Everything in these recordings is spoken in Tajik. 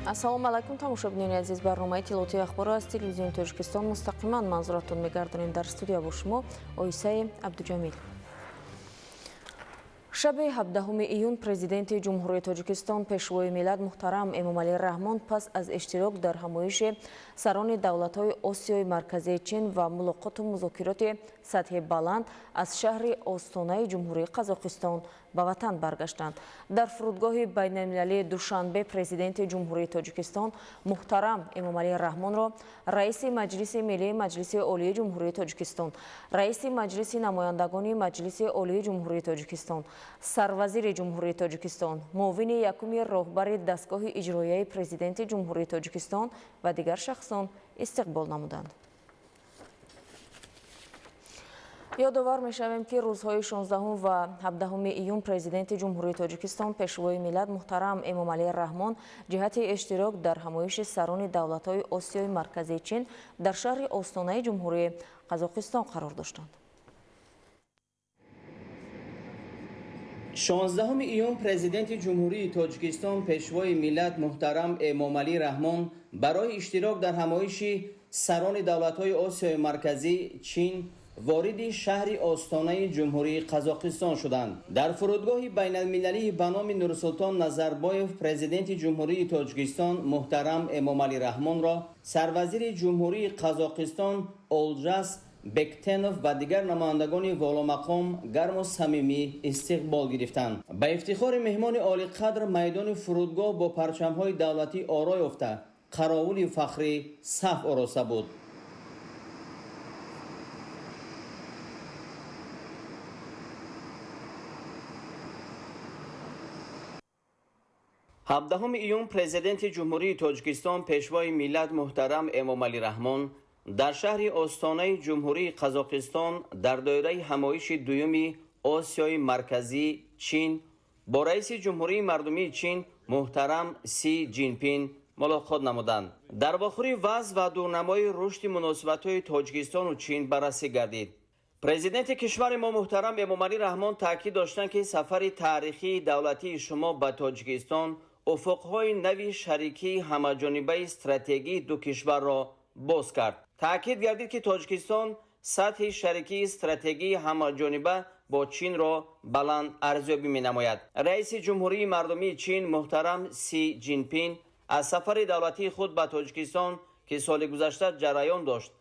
Ассалому алайкум, тамошобинони азиз. Барномаи иттилоотии ахборро аз Телевизиони Тоҷикистон мустақиман манзуратон мегардонем. Дар студия бо шумо Оисаи Абдуҷамил. Шаби 17 июн Президенти Ҷумҳурии Тоҷикистон, Пешвои миллат муҳтарам Эмомалӣ Раҳмон пас аз иштирок дар ҳамоиши сарони давлатҳои Осиёи Марказии Чин ва мулоқоту музокироти сатҳи баланд аз шаҳри Остонаи Ҷумҳурии Қазоқистон ба ватан баргаштанд. Дар фурудгоҳи байналмилалии Душанбе Президенти Ҷумҳурии Тоҷикистон муҳтарам Эмомалӣ Раҳмонро Раиси Маҷлиси Миллии Маҷлиси Олии Ҷумҳурии Тоҷикистон, Раиси Маҷлиси Намояндагони Маҷлиси Олии Ҷумҳурии Тоҷикистон, Сарвазири Ҷумҳурии Тоҷикистон, муовини якуми роҳбари дастгоҳи иҷроияи Президенти Ҷумҳурии Тоҷикистон ва дигар шахсон истиқбол намуданд. Ёдовар мешавем, ки рӯзҳои 16 ва 17 июн Президенти Ҷумҳурии Тоҷикистон, Пешвои миллат муҳтарам Эмомалӣ Раҳмон ҷиҳати иштирок дар ҳамоиши сарони давлатҳои Осиёи Марказии Чин дар шаҳри Остонаи Ҷумҳурии Қазоқистон қарор доштанд. 16 июн Президенти Ҷумҳурии Тоҷикистон, Пешвои миллат муҳтарам Эмомалӣ Раҳмон барои иштирок дар ҳамоиши сарони давлатҳои Осиёи Марказӣ Чин вориди шаҳри Остонаи Ҷумҳурии Қазоқистон шуданд. Дар фурудгоҳи байналмилалии ба номи Нурсултон Назарбоев Президенти Ҷумҳурии Тоҷикистон муҳтарам Эмомалӣ Раҳмонро Сарвазири Ҷумҳурии Қазоқистон Олжас Бектенов ва дигар намояндагони воломақом гарму самимӣ истиқбол гирифтанд. Ба ифтихори меҳмони олиқадр майдони фурудгоҳ бо парчамҳои давлатӣ оро ёфта, қаровули фахрӣ саф ороста буд. 17 июн Президенти Ҷумҳурии Тоҷикистон, Пешвои миллат муҳтарам Эмомалӣ Раҳмон дар шаҳри Остонаи Ҷумҳурии Қазоқистон дар доираи ҳамоиши дуюми Осиёи Марказӣ Чин бо Раиси Ҷумҳурии Мардумии Чин муҳтарам Си Ҷинпин мулоқот намуданд. Дар вохӯрӣ вазъ ва дурнамои рушди муносибатҳои Тоҷикистону Чин баррасӣ гардид. Президенти кишвари мо муҳтарам Эмомалӣ Раҳмон таъкид доштанд, ки сафари таърихии давлатии шумо ба Тоҷикистон уфуқҳои нави шарикии ҳамаҷонибаи стратегии ду кишварро боз кард. Таъкид гардид, ки Тоҷикистон сатҳи шарикии стратегии ҳамаҷониба бо Чинро баланд арзёбӣ менамояд. Раиси Ҷумҳурии Мардумии Чин муҳтарам Си Ҷинпин аз сафари давлатии худ ба Тоҷикистон, ки соли гузашта ҷараён дошт,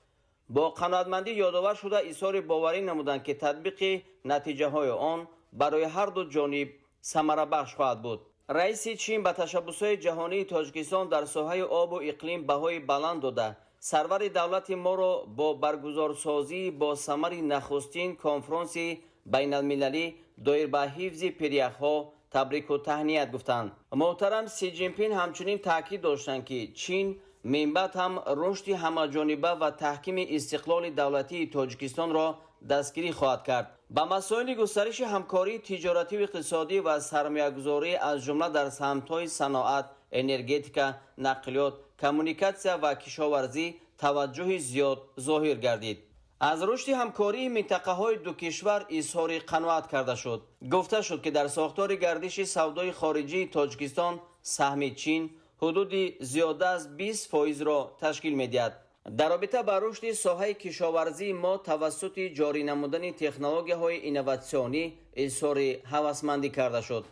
бо қаноатмандӣ ёдовар шуда, изҳори боварӣ намуданд, ки татбиқи натиҷаҳои он барои ҳар ду ҷониб самарабахш хоҳад буд. Раиси Чин ба ташаббусҳои ҷаҳонии Тоҷикистон дар соҳаи обу иқлим баҳои баланд дода, сарвари давлати моро бо баргузорсозии бо самари нахустин конфронси байналмилалӣ доир ба ҳифзи пиряхҳо табрику таҳният гуфтанд. Муҳтарам Си Ҷинпин ҳамчунин таъкид доштанд, ки Чин минбаъд ҳам рушди ҳамаҷониба ва таҳкими истиқлоли давлатии Тоҷикистонро дастгирӣ хоҳад кард. Ба масоили густариши ҳамкории тиҷоративу иқтисодӣ ва сармоягузорӣ, аз ҷумла дар самтҳои саноат, энергетика, нақлиёт, коммуникатсия ва кишоварзӣ таваҷҷӯҳи зиёд зоҳир гардид. Аз рушди ҳамкории минтақаҳои ду кишвар изҳори қаноат карда шуд. Гуфта шуд, ки дар сохтори гардиши савдои хориҷии Тоҷикистон саҳми Чин ҳудуди зиёда аз 20 фоизро ташкил медиҳад. Дар робита ба рушди соҳаи кишоварзии мо тавассути ҷорӣ намудани технологияҳои инноватсионӣ изҳори ҳавасмандӣ карда шуд.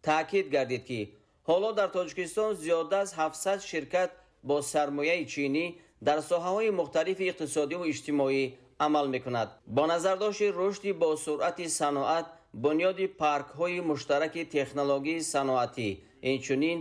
Таъкид гардид, ки ҳоло дар Тоҷикистон зиёда аз 700 ширкат бо сармояи чинӣ дар соҳаҳои мухталифи иқтисодиву иҷтимоӣ амал мекунад. Бо назардошти рушди босуръати саноат, бунёди паркҳои муштараки технологияи саноатӣ, инчунин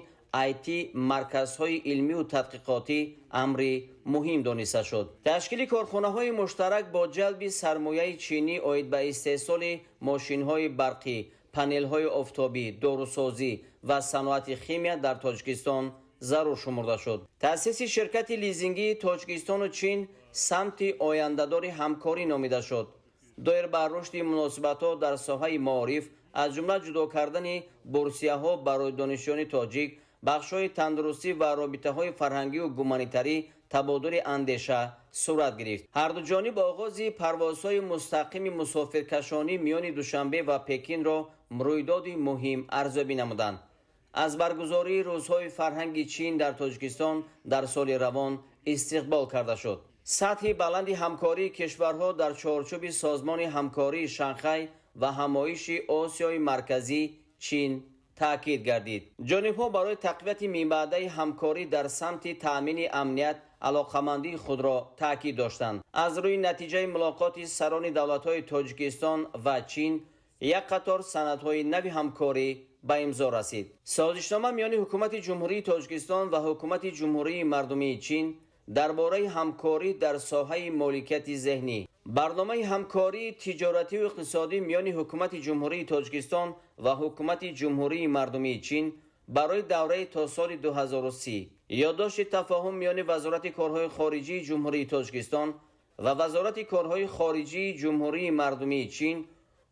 IT, марказҳои илмию тадқиқотӣ амри муҳим дониста шуд. Ташкили корхонаҳои муштарак бо ҷалби сармояи чинӣ оид ба истеҳсоли мошинҳои барқӣ, панелҳои офтобӣ, дорусозӣ ва саноати химия дар Тоҷикистон зарур шумурда шуд. Таъсиси ширкати лизингии Тоҷикистону Чин самти ояндадори ҳамкорӣ номида шуд. Доир ба рушди муносибатҳо дар соҳаи маориф, аз ҷумла ҷудо кардани бурсияҳо барои донишҷӯёни тоҷик, бахшҳои тандурустӣ ва робитаҳои фарҳангию гуманитарӣ табодули андеша сурат гирифт. Ҳарду ҷониб оғози парвозҳои мустақими мусофиркашонӣ миёни Душанбе ва Пекинро рӯйдоди муҳим арзёбӣ намуданд. Аз баргузории рӯзҳои фарҳанги Чин дар Тоҷикистон дар соли равон истиқбол карда шуд. Сатҳи баланди ҳамкории кишварҳо дар чорчӯби Созмони ҳамкории Шанхай ва ҳамоиши Осиёи Марказӣ Чин таъкид гардид. Ҷонибҳо барои тақвияти минбаъдаи ҳамкорӣ дар самти таъмини амният алоқамандии худро таъкид доштанд. Аз рӯи натиҷаи мулоқоти сарони давлатҳои Тоҷикистон ва Чин як қатор санадҳои нави ҳамкорӣ ба имзо расид. Созишнома миёни Ҳукумати Ҷумҳурии Тоҷикистон ва Ҳукумати Ҷумҳурии Мардумии Чин дар бораи ҳамкорӣ дар соҳаи моликияти зеҳнӣ, барномаи ҳамкории тиҷоративу иқтисодӣ миёни Ҳукумати Ҷумҳурии Тоҷикистон ва Ҳукумати Ҷумҳурии Мардумии Чин барои давраи то соли 2030, ёддошти тафоҳум миёни Вазорати корҳои хориҷии Ҷумҳурии Тоҷикистон ва Вазорати корҳои хориҷии Ҷумҳурии Мардумии Чин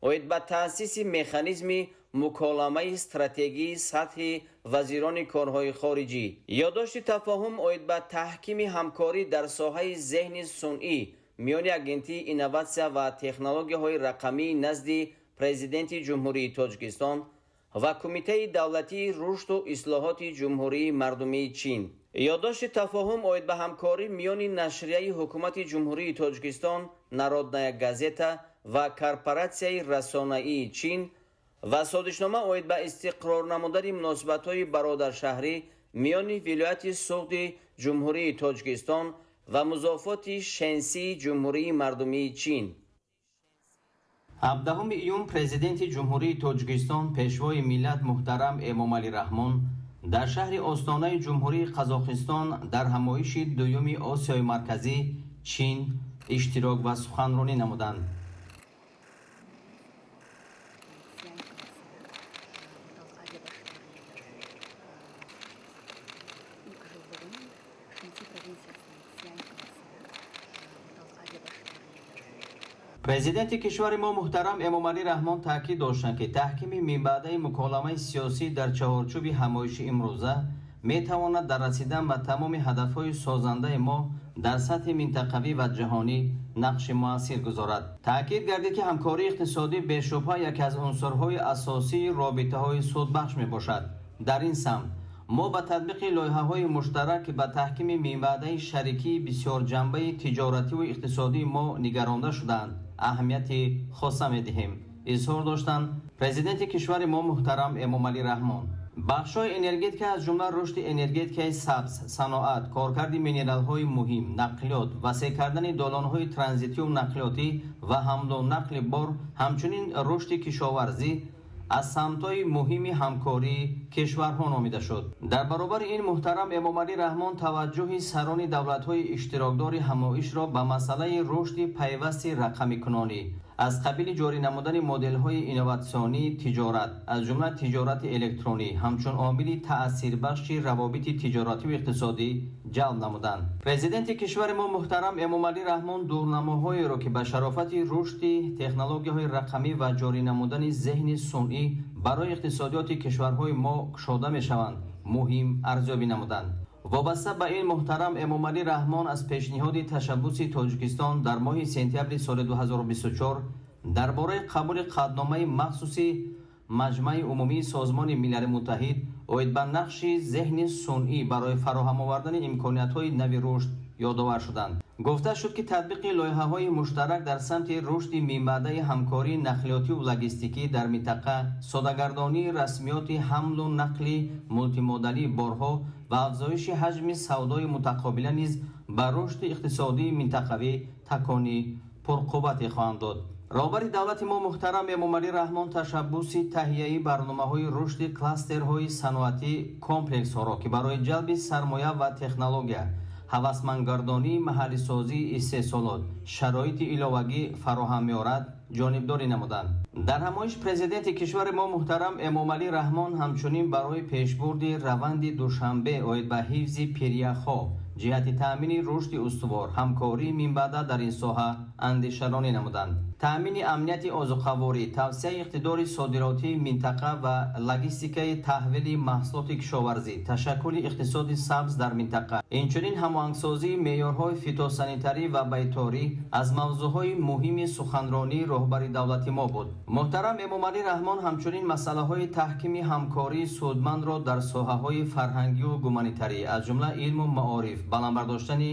оид ба таъсиси механизми муколамаи стратегии сатҳи вазирони корҳои хориҷӣ, ёддошти тафоҳум оид ба таҳкими ҳамкорӣ дар соҳаи зеҳни сунъӣ миёни Агентии инноватсия ва технологияҳои рақамии назди Президенти Ҷумҳурии Тоҷикистон ва Кумитаи давлатии рушду ислоҳоти Ҷумҳурии Мардумии Чин, ёддошти тафоҳум оид ба ҳамкорӣ миёни нашрияи Ҳукумати Ҷумҳурии Тоҷикистон Народная газета ва Корпоратсияи расонаии Чин ва созишнома оид ба истиқрор намудани муносибатҳои бародаршаҳрӣ миёни вилояти Суғди Ҷумҳурии Тоҷикистон ва музофоти Шенсии Ҷумҳурии Мардумии Чин. 17 июн Президенти Ҷумҳурии Тоҷикистон, Пешвои миллат муҳтарам Эмомалӣ Раҳмон дар шаҳри Остонаи Ҷумҳурии Қазоқистон дар ҳамоиши дуюми Осиёи Марказӣ Чин иштирок ва суханронӣ намуданд. Президенти кишвари мо муҳтарам Эмомалӣ Раҳмон таъкид доштанд, ки таҳкими минбаъдаи муколамаи сиёсӣ дар чаҳорчӯби ҳамоиши имрӯза метавонад дар расидан ба тамоми ҳадафҳои созандаи мо дар сатҳи минтақавӣ ва ҷаҳонӣ нақши муассир гузорад. Таъкид гардид, ки ҳамкории иқтисодӣ бешубҳа яке аз унсурҳои асосии робитаҳои судбахш мебошад. Дар ин самт мо ба татбиқи лоиҳаҳои муштарак, ки ба таҳкими минбаъдаи шарикии бисёрҷанбаи тиҷоративу иқтисодии мо нигаронда шудаанд, аҳамияти хоса медиҳем, изҳор доштанд Президенти кишвари мо муҳтарам Эмомалӣ Раҳмон. Бахшҳои энергетика, аз ҷумла рушди энергетикаи сабз, саноат, коркарди минералҳои муҳим, нақлиёт, васеъ кардани долонҳои транзитию нақлиётӣ ва ҳамлу нақли бор, ҳамчунин рушди кишоварзӣ аз самтҳои муҳими ҳамкории кишварҳо номида шуд. Дар баробари ин муҳтарам Эмомалӣ Раҳмон таваҷҷӯҳи сарони давлатҳои иштирокдори ҳамоишро ба масъалаи рушди пайвасти рақамикунонӣ аз қабили ҷорӣ намудани моделҳои инноватсионии тиҷорат, аз ҷумла тиҷорати электронӣ, ҳамчун омили таъсирбахши равобити тиҷоративу иқтисодӣ ҷалб намуданд. Президенти кишвари мо муҳтарам Эмомалӣ Раҳмон дурнамоҳоеро, ки ба шарофати рушди технологияҳои рақамӣ ва ҷорӣ намудани зеҳни сунъӣ барои иқтисодиёти кишварҳои мо кушода мешаванд, муҳим арзёбӣ намуданд. Вобаста ба ин муҳтарам Эмомалӣ Раҳмон аз пешниҳоди ташаббуси Тоҷикистон дар моҳи сентябри соли 2024 дар бораи қабули қатъномаи махсуси Маҷмаи умумии Созмони Милали Муттаҳид оид ба нақши зеҳни сунъӣ барои фароҳам овардани имкониятҳои нави рушд ёдовар шуданд. Гуфта шуд, ки татбиқи лоиҳаҳои муштарак дар самти рушди минбаъдаи ҳамкории нақлиётиву логистикӣ дар минтақа, содагардонии расмиёти ҳамлу нақли мултимодалии борҳо ва афзоиши ҳаҷми савдои мутақобила низ ба рушди иқтисодии минтақавӣ такони пурқуввате хоҳанд дод. Роҳбари давлати мо муҳтарам Эмомалӣ Раҳмон ташаббуси таҳияи барномаҳои рушди кластерҳои саноатӣ комплексҳоро, ки барои ҷалби сармоя ва технология, ҳавасмандгардонии маҳаллисозии истеҳсолот шароити иловагӣ фароҳам меорад, ҷонибдорӣ намуданд. Дар ҳамоиш Президенти кишвари мо муҳтарам Эмомалӣ Раҳмон ҳамчунин барои пешбурди раванди Душанбе оид ба ҳифзи пиряхҳо ҷиҳати таъмини рушди устувор ҳамкории минбаъда дар ин соҳа андешаронӣ намуданд. Таъмини амнияти озуқаворӣ, тавсеаи иқтидори содиротии минтақа ва логистикаи таҳвили маҳсулоти кишоварзӣ, ташаккули иқтисоди сабз дар минтақа, инчунин ҳамоҳангсозии меъёрҳои фитосанитарӣ ва байторӣ аз мавзӯъҳои муҳими суханронии роҳбари давлати мо буд. Муҳтарам Эмомалӣ Раҳмон ҳамчунин масъалаҳои таҳкими ҳамкории судмандро дар соҳаҳои фарҳангию гуманитарӣ, аз ҷумла илму маориф, баланд бардоштани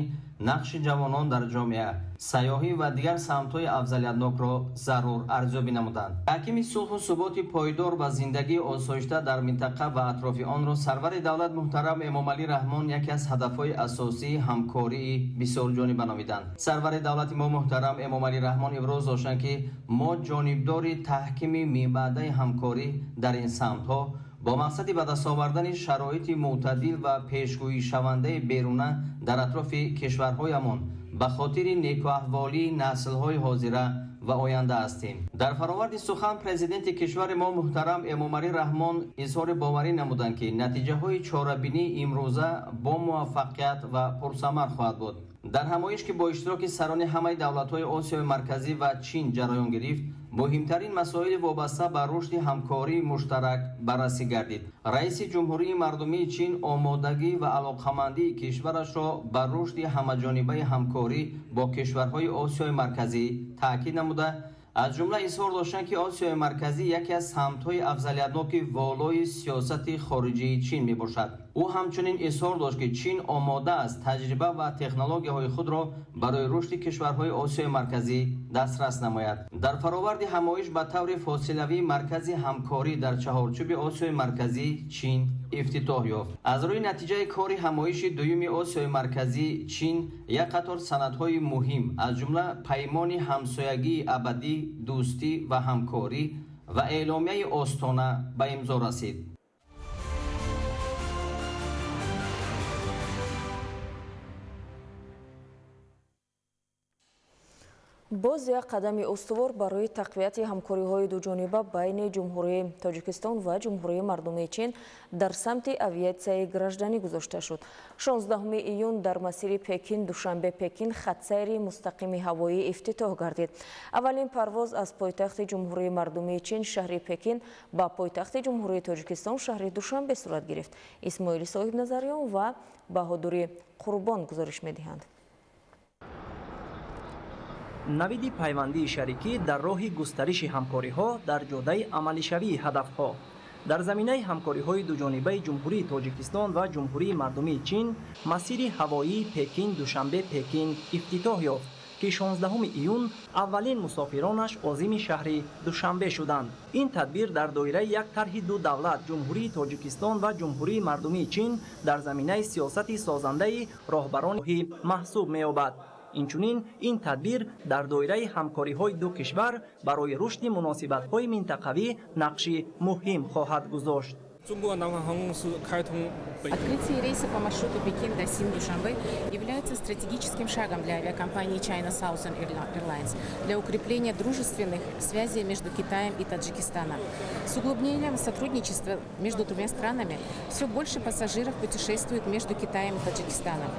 нақши ҷавонон дар ҷомеа, сайёҳӣ ва дигар самтҳои афзалиятнокро зарур арзёбӣ намуданд. Таҳкими сулҳу суботи пойдор ва зиндагии осоишта дар минтақа ва атрофи онро сарвари давлат муҳтарам Эмомалӣ Раҳмон яке аз ҳадафҳои асосии ҳамкории бисёрҷониба номиданд. Сарвари давлати мо муҳтарам Эмомалӣ Раҳмон иброз доштанд, ки мо ҷонибдори таҳкими минбаъдаи ҳамкорӣ дар ин самтҳо бо мақсади ба даст овардани шароити мӯътадил ва пешгӯишавандаи беруна дар атрофи кишварҳоямон ба хотири некуаҳволии наслҳои ҳозира ва оянда ҳастем. Дар фароварди сухан президенти кишвари мо муҳтарам Эмомалӣ Раҳмон изҳори боварӣ намуданд, ки натиҷаҳои чорабинии имрӯза бо муваффақият ва пурсамар хоҳад буд. Дар ҳамоиш, ки бо иштироки сарони ҳамаи давлатҳои Осиёи Марказӣ ва Чин ҷараён гирифт, муҳимтарин масоили вобаста ба рушди ҳамкории муштарак баррасӣ гардид. Раиси Ҷумҳурии Мардумии Чин омодагӣ ва алоқамандии кишварашро ба рушди ҳамаҷонибаи ҳамкорӣ бо кишварҳои Осиёи Марказӣ таъкид намуда, аз ҷумла изҳор доштанд, ки Осиёи Марказӣ яке аз самтҳои афзалиятноки волои сиёсати хориҷии Чин мебошад. Ӯ ҳамчунин изҳор дошт, ки Чин омода аст таҷриба ва технологияҳои худро барои рушди кишварҳои Осиёи Марказӣ дастрас намояд. Дар фароварди ҳамоиш ба таври фосилавӣ маркази ҳамкорӣ дар чаҳорчӯби Осиёи Марказӣ Чин ифтитоҳ ёфт. Аз рӯи натиҷаи кори ҳамоиши дуюми Осиёи Марказӣ Чин як қатор санадҳои муҳим, аз ҷумла Паймони ҳамсоягии абадӣ, дӯстӣ ва ҳамкорӣ ва Эъломияи Остона ба имзо расид. Боз як қадами устувор барои тақвияти ҳамкориҳои дуҷониба байни Ҷумҳурии Тоҷикистон ва Ҷумҳурии Мардумии Чин дар самти авиатсияи гражданӣ гузошта шуд. 16 июн дар масири Пекин-Душанбе-Пекин хатсайри мустақими ҳавоӣ ифтитоҳ гардид. Аввалин парвоз аз пойтахти Ҷумҳурии Мардумии Чин шаҳри Пекин ба пойтахти Ҷумҳурии Тоҷикистон шаҳри Душанбе сурат гирифт. Исмоили Соҳибназарён ва Баҳодури Қурбон гузориш медиҳанд. Навиди пайвандии шарикӣ дар роҳи густариши ҳамкориҳо дар ҷодаи амалишавии ҳадафҳо. Дар заминаи ҳамкориҳои дуҷонибаи Ҷумҳурии Тоҷикистон ва Ҷумҳурии Мардумии Чин масири ҳавоии Пекин-Душанбе-Пекин ифтитоҳ ёфт, ки 16 июн аввалин мусофиронаш озими шаҳри Душанбе шуданд. Ин тадбир дар доираи як тарҳи ду давлат Ҷумҳурии Тоҷикистон ва Ҷумҳурии Мардумии Чин дар заминаи сиёсати созандаи роҳбарони маҳсуб меёбад. Инчунин ин тадбир дар доираи ҳамкориҳои ду кишвар барои рушди муносибатҳои минтақавӣ нақши муҳим хоҳад гузошт. Открытие рейса по маршруту Пекин-Дасин-Душанбе является стратегическим шагом для авиакомпании China Southern Airlines для укрепления дружественных связей между Китаем и Таджикистаном. С углублением сотрудничества между двумя странами все больше пассажиров путешествует между Китаем и Таджикистаном.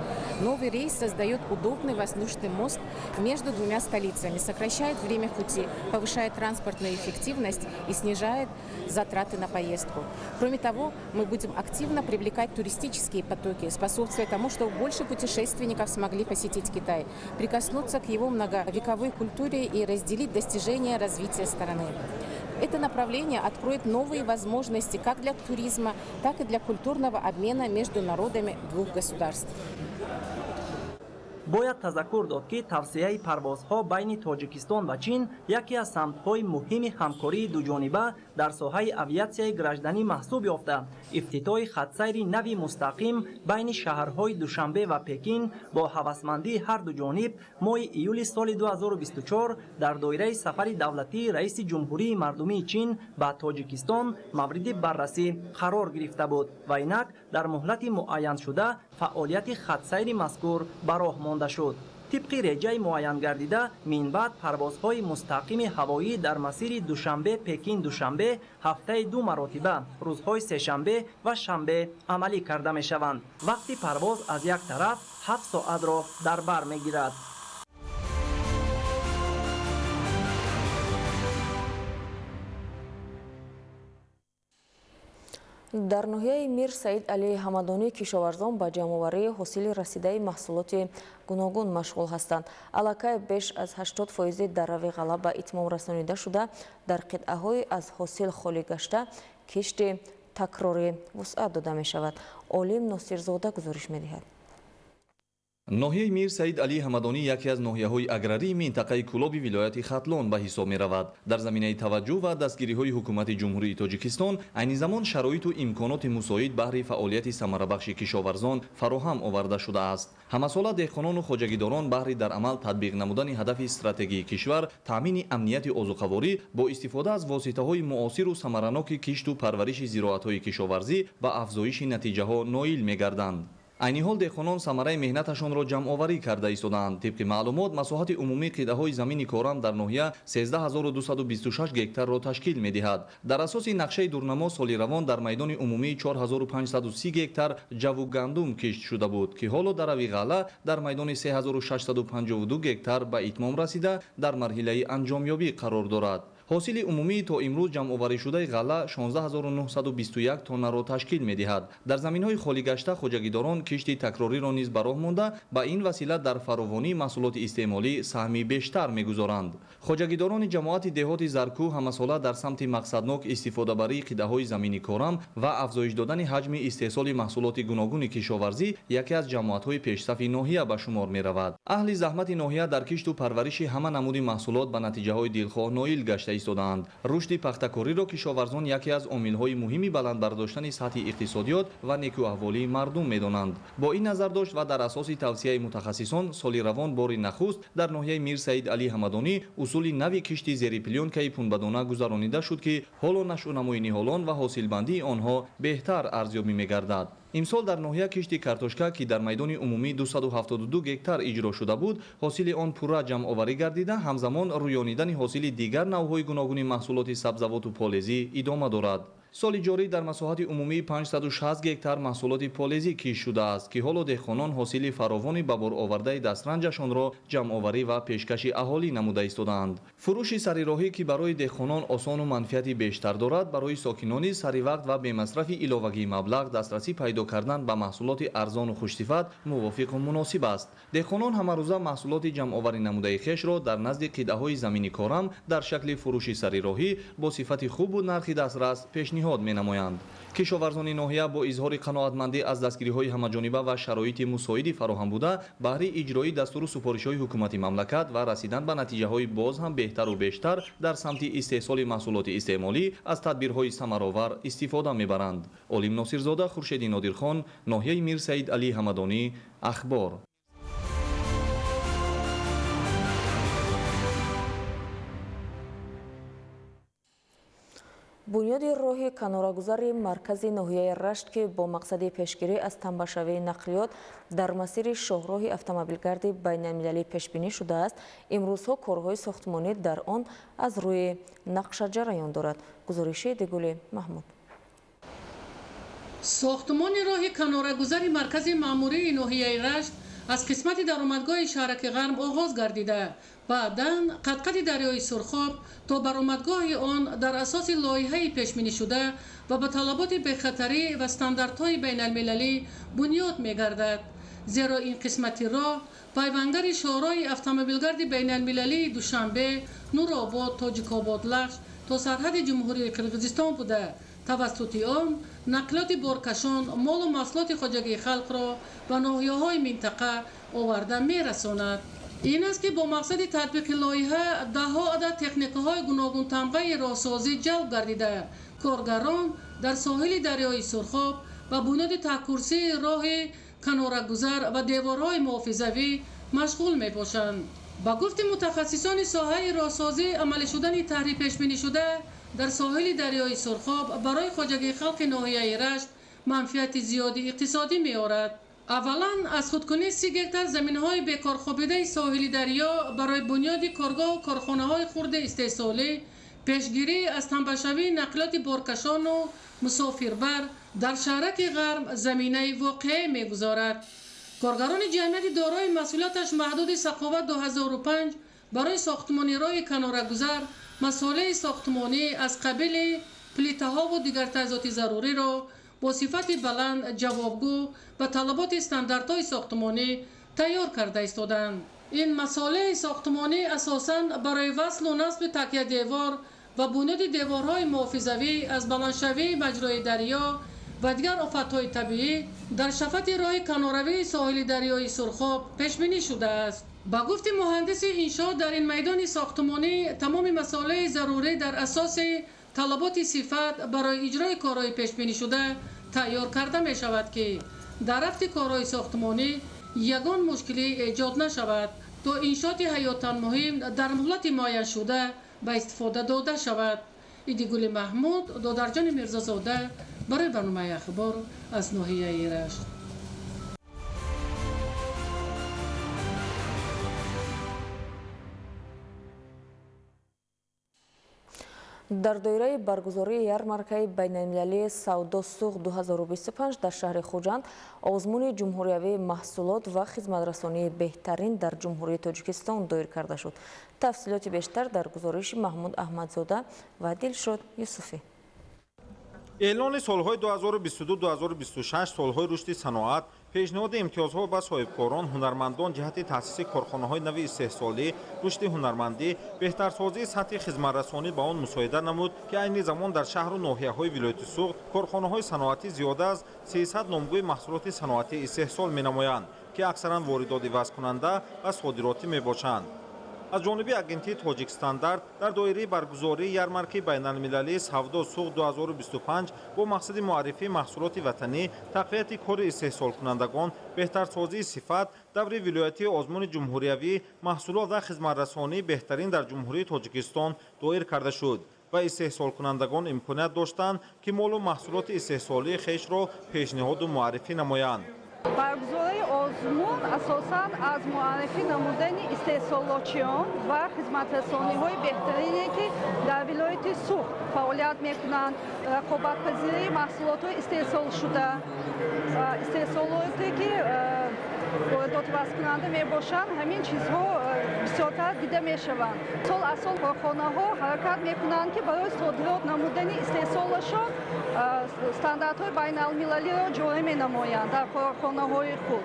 Новый рейс создает удобный воздушный мост между двумя столицами, сокращает время пути, повышает транспортную эффективность и снижает затраты на поездку. Кроме того, мы будем активно привлекать туристические потоки, способствуя тому, чтобы больше путешественников смогли посетить Китай, прикоснуться к его многовековой культуре и разделить достижения развития страны. Это направление откроет новые возможности как для туризма, так и для культурного обмена между народами двух государств. Бояд тазаккур дод, ки тавсеаи парвозҳо байни Тоҷикистон ва Чин яке аз самтҳои муҳими ҳамкории дуҷониба дар соҳаи авиатсияи гражданӣ маҳсуб ёфта, ифтитоҳи хатсайри нави мустақим байни шаҳрҳои Душанбе ва Пекин бо ҳавасмандии ҳар ду ҷониб моҳи июли соли 2024 дар доираи сафари давлатии раиси Ҷумҳурии Мардумии Чин ба Тоҷикистон мавриди баррасӣ қарор гирифта буд ва инак дар муҳлати муайяншуда фаъолияти хатсайри мазкур ба роҳ монда шуд. Тибқи реҷаи муайянгардида, минбаъд парвозҳои мустақими ҳавоӣ дар масири Душанбе-Пекин-Душанбе ҳафтаи ду маротиба рӯзҳои сешанбе ва шанбе амалӣ карда мешаванд. Вақти парвоз аз як тараф 7 соатро дар бар мегирад. Дар ноҳияи Мир Саид Али Ҳамадонӣ кишоварзон ба ҷамъоварии ҳосили расидаи маҳсулоти гуногун машғул ҳастанд. Аллакай беш аз 80% дарави ғалла ба итмом расонида шуда, дар қитъаҳои аз ҳосил холӣ гашта кишти такрорӣ вусъат дода мешавад. Олим Носирзода гузориш медиҳад. Ноҳияи Мир Саид Али Ҳамадонӣ яке аз ноҳияҳои аграрии минтақаи Кӯлоби вилояти Хатлон ба ҳисоб меравад. Дар заминаи таваҷҷӯҳ ва дастгириҳои ҳукумати Ҷумҳурии Тоҷикистон айни замон шароиту имконоти мусоид баҳри фаъолияти самарабахши кишоварзон фароҳам оварда шудааст. Ҳамасола деҳқонону хоҷагидорон баҳри дар амал татбиқ намудани ҳадафи стратегии кишвар таъмини амнияти озуқаворӣ бо истифода аз воситаҳои муосиру самараноки кишту парвариши зироатҳои кишоварзӣ ба афзоиши натиҷаҳо ноил мегарданд. Айни ҳол деҳқонон самараи меҳнаташонро ҷамъоварӣ карда истодаанд. Тибқи маълумот, масоҳати умумии қитъаҳои замини корам дар ноҳия 13226 гектарро ташкил медиҳад. Дар асоси нақшаи дурнамо соли равон дар майдони умумии 4530 гектар ҷаву гандум кишт шуда буд, ки ҳоло дарави ғалла дар майдони 3652 гектар ба итмом расида, дар марҳилаи анҷомёбӣ қарор дорад. Ҳосили умумии то имрӯз ҷамъоварӣшудаи ғалла 16921 тоннаро ташкил медиҳад. Дар заминҳои холигашта хоҷагидорон кишти такрориро низ ба роҳ монда, ба ин васила дар фаровонии маҳсулоти истеъмолӣ саҳми бештар мегузоранд. Хоҷагидорони ҷамоати деҳоти Заркӯ ҳамасола дар самти мақсаднок истифодабарии қитъаҳои замини корам ва афзоиш додани ҳаҷми истеҳсоли маҳсулоти гуногуни кишоварзӣ яке аз ҷамоатҳои пешсафи ноҳия ба шумор меравад. Аҳли заҳмати ноҳия дар кишту парвариши ҳама намуди маҳсулот ба натиҷаҳои дилхоҳ ноил гашта истодаанд. Рушди пахтакориро кишоварзон яке аз омилҳои муҳими баланд бардоштани сатҳи иқтисодиёт ва некӯаҳволии мардум медонанд. Бо ин назардошт ва дар асоси тавсияи мутахассисон соли равон бори нахуст дар ноҳияи Мир Саид Али Ҳамадонӣ усули нави кишти зери плёнкаи пунбадона гузаронида шуд, ки ҳоло нашъунамои ниҳолон ва ҳосилбандии онҳо беҳтар арзёбӣ мегардад. Имсол дар ноҳия кишти картошка, ки дар майдони умумӣ 272 гектар иҷро шуда буд, ҳосили он пурра ҷамъоварӣ гардида, ҳамзамон рӯёнидани ҳосили дигар навъҳои гуногуни маҳсулоти сабзавоту полезӣ идома дорад. Соли ҷорӣ дар масоҳати умумии 560 гектар маҳсулоти полезӣ кишт шудааст, ки ҳоло деҳқонон ҳосили фаровони ба бор овардаи дастранҷашонро ҷамъоварӣ ва пешкаши аҳолӣ намуда истодаанд. Фурӯши сарироҳӣ, ки барои деҳқонон осону манфиати бештар дорад, барои сокинони саривақт ва бемасрафи иловагии маблағ дастрасӣ пайдо кардан ба маҳсулоти арзону хушсифат мувофиқу муносиб аст. Деҳқонон ҳамарӯза маҳсулоти ҷамъоварӣ намудаи хешро дар назди қитъаҳои замини корам дар шакли фурӯши сарироҳӣ бо сифати хубу нархи дастрас пешниҳод менамоянд. Кишоварзони ноҳия бо изҳори қаноатмандӣ аз дастгириҳои ҳамаҷониба ва шароити мусоиди фароҳам буда, баҳри иҷрои дастуру супоришҳои ҳукумати мамлакат ва расидан ба натиҷаҳои боз ҳам беҳтару бештар дар самти истеҳсоли маҳсулоти истеъмолӣ аз тадбирҳои самаровар истифода мебаранд. Олим Носирзода, Хуршеди Нодирхон, ноҳияи Мир Саид Али Ҳамадонӣ, Ахбор. Бунёди роҳи канорагузари маркази ноҳияи Рашт, ки бо мақсади пешгирӣ аз тамбашавии нақлиёт дар масири шоҳроҳи автомобилгарди байналмилалӣ пешбинӣ шудааст, имрӯзҳо корҳои сохтмонӣ дар он аз рӯи нақша ҷараён дорад. Гузориши Дегули Маҳмуд. Сохтмони роҳи канорагузари маркази маъмурии ноҳияи Рашт аз қисмати даромадгоҳи шаҳраки Ғарб оғоз гардида, баъдан қадқади дарёи Сурхоб то баромадгоҳи он дар асоси лоиҳаи пешбинишуда ва ба талаботи бехатарӣ ва стандартҳои байналмилалӣ бунёд мегардад. Зеро ин қисмати роҳ пайвандари шоҳроҳи автомобилгарди байналмилалии Душанбе, Нуробод, Тоҷикобод, Лахш то сарҳади Ҷумҳурии Қирғизистон буда, тавассути он нақлиёти боркашон молу маҳсулоти хоҷагии халқро ба ноҳияҳои минтақа оварда мерасонад. Ин аст, ки бо мақсади татбиқи лоиҳа даҳҳо адад техникаҳои гуногунтамғаи роҳсозӣ ҷалб гардида, коргарон дар соҳили дарёи Сурхоб ба бунёди таҳкурсии роҳи канорагузар ва деворҳои муҳофизавӣ машғул мебошанд. Ба гуфти мутахассисони соҳаи роҳсозӣ, амалӣ шудани таҳри пешбинишуда дар соҳили дарёи Сурхоб барои хоҷагии халқи ноҳияи Рашт манфиати зиёди иқтисодӣ меорад. Аввалан, аз худкунии 30 гектар заминҳои бекорхобидаи соҳили дарё барои бунёди коргоҳу корхонаҳои хурди истеҳсолӣ, пешгирӣ аз тамбашавии нақлиёти боркашону мусофирбар дар шаҳраки Ғарб заминаи воқеӣ мегузорад. Коргарони ҷамъияти дорои масъулияташ маҳдуди Сақоват 2005 барои сохтмони роҳи канорагузар масолеҳи сохтмонӣ аз қабили плитаҳову дигар таҷҳизоти заруриро бо сифати баланд ҷавобгӯ ба талаботи стандартҳои сохтмонӣ тайёр карда истоданд. Ин масолеҳи сохтмонӣ асосан барои васлу насби такядевор ва бунёди деворҳои муҳофизавӣ аз баландшавии маҷрои дарё ва дигар офатҳои табиӣ дар шафати роҳи каноравии соҳили дарёи Сурхоб пешбинӣ шудааст. Ба гуфти муҳандиси иншоот, дар ин майдони сохтмонӣ тамоми масолеҳи зарурӣ дар асоси талаботи сифат барои иҷрои корҳои пешбинишуда тайёр карда мешавад, ки дар рафти корҳои сохтмонӣ ягон мушкилӣ эҷод нашавад, то иншооти ҳаётан муҳим дар муҳлати муайяншуда ба истифода дода шавад. Идигули Маҳмуд, Додарҷони Мирзозода барои барномаи Ахбор аз ноҳияи Рашт. Дар доираи баргузории ярмаркаи байналмилалии Савдо Суғд 2025 дар шаҳри Хуҷанд озмуни ҷумҳуриявии маҳсулот ва хизматрасонии беҳтарин дар Ҷумҳурии Тоҷикистон доир карда шуд. Тафсилоти бештар дар гузориши Маҳмуд Аҳмадзода ва Дилшод Юсуфӣ. Эълони солҳои 2022-2026 солҳои рушди саноат, пешниҳоди имтиёзҳо ба соҳибкорон, ҳунармандон ҷиҳати таъсиси корхонаҳои нави истеҳсолӣ, рушди ҳунармандӣ, беҳтарсозии сатҳи хизматрасонӣ ба он мусоидат намуд, ки айни замон дар шаҳру ноҳияҳои вилояти Суғд корхонаҳои саноатӣ зиёда аз 300 номгӯи маҳсулоти саноатӣ истеҳсол менамоянд, ки аксаран воридотивазкунанда ва содиротӣ мебошанд. Аз ҷониби агентии Тоҷикстандарт дар доираи баргузории ярмаркаи байналмилалии Савдо Суғд 2025 бо мақсади муаррифии маҳсулоти ватанӣ, тақвияти кори истеҳсолкунандагон, беҳтарсозии сифат, даври вилоятии озмуни ҷумҳуриявии маҳсулот ва хизматрасонии беҳтарин дар Ҷумҳурии Тоҷикистон доир карда шуд ва истеҳсолкунандагон имконият доштанд, ки молу маҳсулоти истеҳсолии хешро пешниҳоду муаррифӣ намоянд. Баргузории озмун асосан аз муаррифӣ намудани истеҳсолотчиён ва хизматрасониҳои беҳтарине, ки дар вилояти Суғд фаъолият мекунанд, рақобатпазирии маҳсулотҳои истеҳсолшуда, истеҳсолоте, ки воридотивазкунанда мебошанд, ҳамин чизҳо бисёртар дида мешаванд. Сол аз сол корхонаҳо ҳаракат мекунанд, ки барои содирот намудани истеҳсолашон стандартҳои байналмилалиро ҷорӣ менамоянд дар корхонаҳои худ.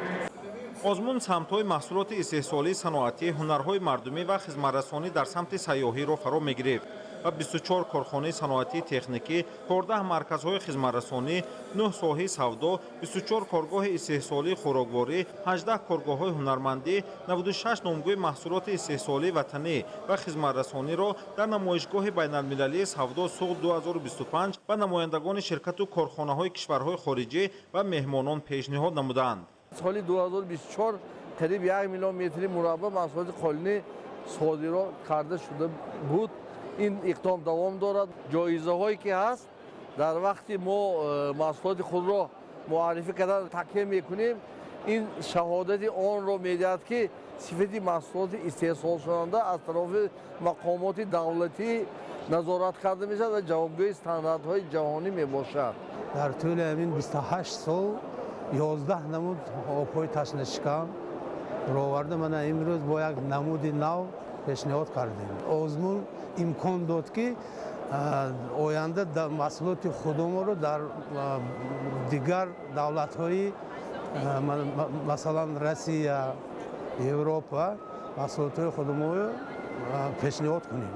Озмун самтҳои маҳсулоти истеҳсолии саноатӣ, ҳунарҳои мардумӣ ва хизматрасонӣ дар самти сайёҳиро фаро мегирифт ва 24 корхонаи саноатии техникӣ, 14 марказҳои хизматрасонӣ, 9 соҳаи савдо, 24 коргоҳи истеҳсолии хӯрокворӣ, 18 коргоҳҳои ҳунармандӣ, 96 номгӯи маҳсулоти истеҳсолии ватанӣ ва хизматрасониро дар намоишгоҳи байналмилалии Савдо Суғд 2025 ба намояндагони ширкату корхонаҳои кишварҳои хориҷӣ ва меҳмонон пешниҳод намуданд. Соли 2024 қариб 1 миллион метри мураббаъ маҳсулоти қолинӣ содирот карда шуда буд. Ин иқдом давом дорад. Ҷоизаҳое ки ҳаст, дар вақти мо маҳсулоти худро муаррифӣ кардан такя мекунем, ин шаҳодати онро медиҳад, ки сифати маҳсулоти истеҳсолшаванда аз тарафи мақомоти давлатӣ назорат карда мешавад ва ҷавобгӯи стандартҳои ҷаҳонӣ мебошад. Дар тӯли ҳамин 28 сол 11 намуд обҳои ташнашикан роварда, мана имрӯз бо як намуди нав пешниҳод кардем. Озмун имкон дод, ки оянда маҳсулоти худуморо дар дигар давлатҳои, масалан Россия, Европа, маҳсулотҳои худуморо пешниҳод кунем.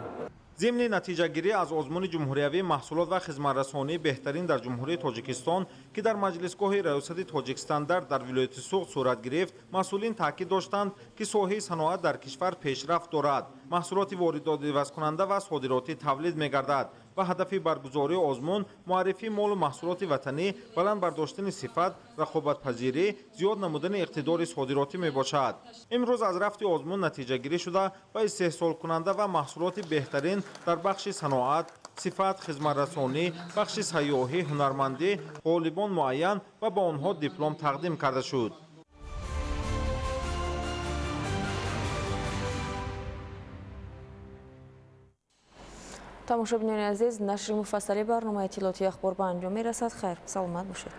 Зимни натиҷагирӣ аз озмуни ҷумҳуриявии маҳсулот ва хизматрасонии беҳтарин дар Ҷумҳурии Тоҷикистон, ки дар маҷлисгоҳи раёсати Тоҷикстандарт дар вилояти Суғд сурат гирифт, масъулин таъкид доштанд, ки соҳаи саноат дар кишвар пешрафт дорад, маҳсулоти воридотивазкунанда ва содиротӣ тавлид мегардад ва ҳадафи баргузории озмун муаррифии молу маҳсулоти ватанӣ, баланд бардоштани сифат, рақобатпазирӣ, зиёд намудани иқтидори содиротӣ мебошад. Имрӯз аз рафти озмун натиҷагирӣ шуда ва истеҳсолкунанда ва маҳсулоти беҳтарин дар бахши саноат, сифат, хизматрасонӣ, бахши сайёҳӣ, ҳунармандӣ ғолибон муайян ва ба онҳо диплом тақдим карда шуд. Тамошобинони азиз, нашри муфассали барномаи иттилоотии Ахбор ба анҷом мерасад. Хайр, саломат бошед.